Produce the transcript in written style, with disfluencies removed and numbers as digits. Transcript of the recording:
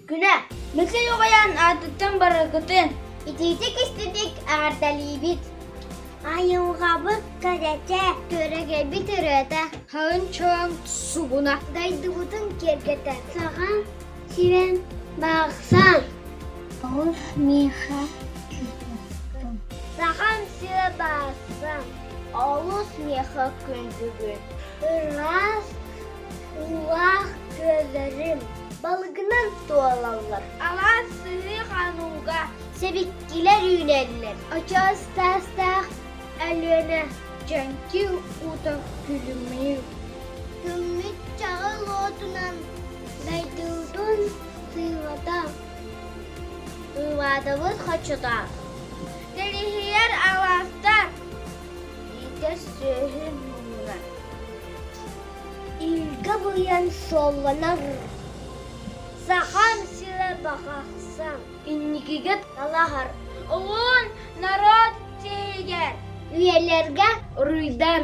Күнэ. Михаил Оҕоян аатыттан барыгытын Итиитик истибик эҕэрдэлиибит. Айылҕабыт кэрэтэ, күөрэгэйбит ырыата, Хаһын чоҥ сугуна. Дайдыбытын киэргэтэ, Саҕан сирэн баахсан. Олус миэхэ Сахам сирэ баахсан, олус миэхэ күндүгүн. Ыраас уулаах күөллэрим балыгынан туолаллар. Алаас сыһыы ханууга Сэбиккилэр үүнэллэр. Очоос таастаах Өлүөнэ дьэҥкир уута күлүмнүүр. Күммүт чаҕыл уотунан дайдыбытын сыылата, ылаатыбыт хочото. Тэлиһийэр алаастар иитэр сүөһү муҥунан. Илгэ быйан суолланар Сахам сирэ баҕахсан Инникигэ талаһар Улуун норуот тиһигэр Үйэлэргэ уруйдан.